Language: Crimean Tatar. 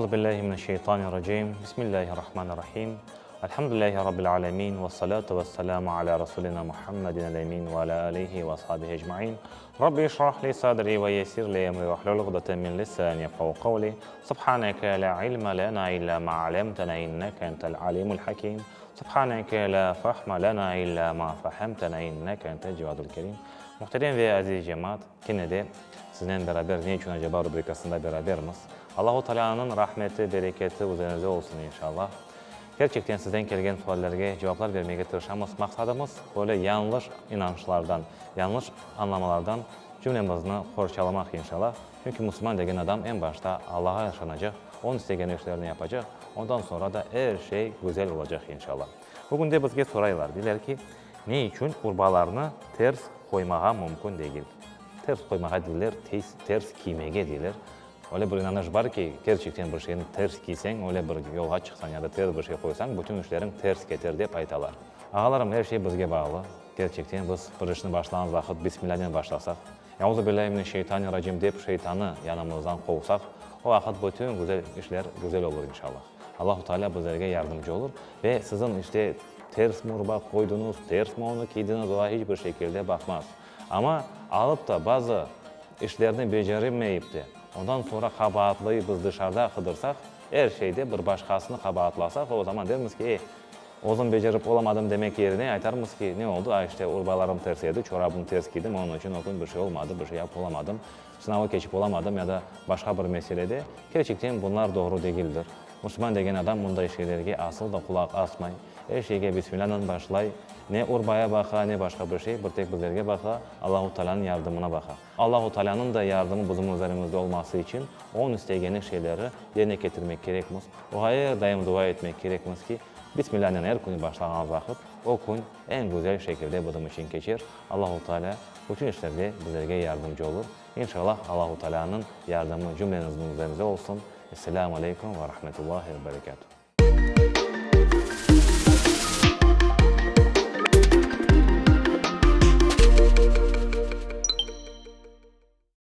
Euzu billahi mineşşeytanirracim. Bismillahirrahmanirrahim. Elhamdülillahi rabbil alemin ve salatu vesselâmu alâ rasulina Muhammedin el-emin ve alâ alihi ve ashabihi ecmain. Rabbi işrah li sadri ve yessir li emri ve hlul uqdeten min lisani yefqahu qavli. Subhaneke la ilme lena illa ma allamtena inneke entel alimul hakim. Subhaneke la fahme lena illa ma fahemtena inneke entel cevadul kerim. Muhterem ve aziz cemaat, kene de siznen beraber Ne içün acaba rubrikasında berabermiz. Allahu Taalânıñ rahmeti, bereketi üzeriñizde olsun inşallah. Kerçekten sizden kelgen suallerge cevaplar bermege tırışamız. Maqsadımız, böyle yañlış inançlardan, yañlış añlamalardan cümlemizni qorçalamaq inşallah. Çünki musulman degen adam eñ başta Allağa işanacaq, Onıñ istegeni işlerni yapacaq, ondan soñra da er şey güzel olacaq inşallah. Bugünde bizge soraylar, deyler ki, ne içün urbalarnı ters qoymağa mümkün degil? Ters qoymağa deyler, ters kiymege deyler. Öyle bir inanış bar ki, kerçekten bir şeyni ters kiyseñ, öyle bir yolğa çıqsañ ya da ters bir şey qoysañ, bütün işleriñ ters keter dep aytalar. Ağalarım, er şey bizge bağlı. Kerçekten biz bir işni başlağan vaqıt Bismillânen başlasaq, Euzubillâhi mineşşeytanirracim dep şeytanı yanımızdan quvsaq, o vaqıt bütün güzel işler güzel olur inşallah. Allahu Teala bizlerge yardımcı olur ve siziñ işte ters mi urba qoydıñız, ters mi onı kiydiñiz, oğa hiç bir şekilde baqmaz. Amma alıp da bazı işlerni beceremeyip de, ondan soñra qabaatlıyı biz dışarıda qıdırsaq, er şeyde bir başqasını qabaatlasaq, o zaman dermiz ki, ey, özüm becerip olamadım demek yerine aytarmız ki, ne oldı, a, işte, urbalarım ters edi, çorabımnı ters kiydim, onıñ içün o kün bir şey olmadı, bir şey yapıp olamadım, sınavı keçip olamadım ya da başqa bir meselede. Kerçekten bunlar doğru degildir. Musulman degen adam bunday şeylerge asıl da qulaq asmay. Er şeyge Bismillânen başlay, ne urbaya baqa, ne başqa bir şey, bir tek bizlerge baqa, Allahu Taalânıñ yardımına baqa. Allahu Taalânıñ da yardımı bizim üzerimizde olması içün, Onıñ istegeni şeyleri yerine ketirmek kerekmiz. Oğa er daim dua etmek kerekmiz ki, Bismillânen er künü başlağan vaqıt, o kün eñ güzel şekilde bizim içün keçer. Allahu Taalâ bütün işlerde bizlerge yardımcı olur. İnşallah Allahu Taalânıñ yardımı cümlenizniñ üzerinize olsun. Esselâmu aleykum ve rahmetullahi ve berekâtuh.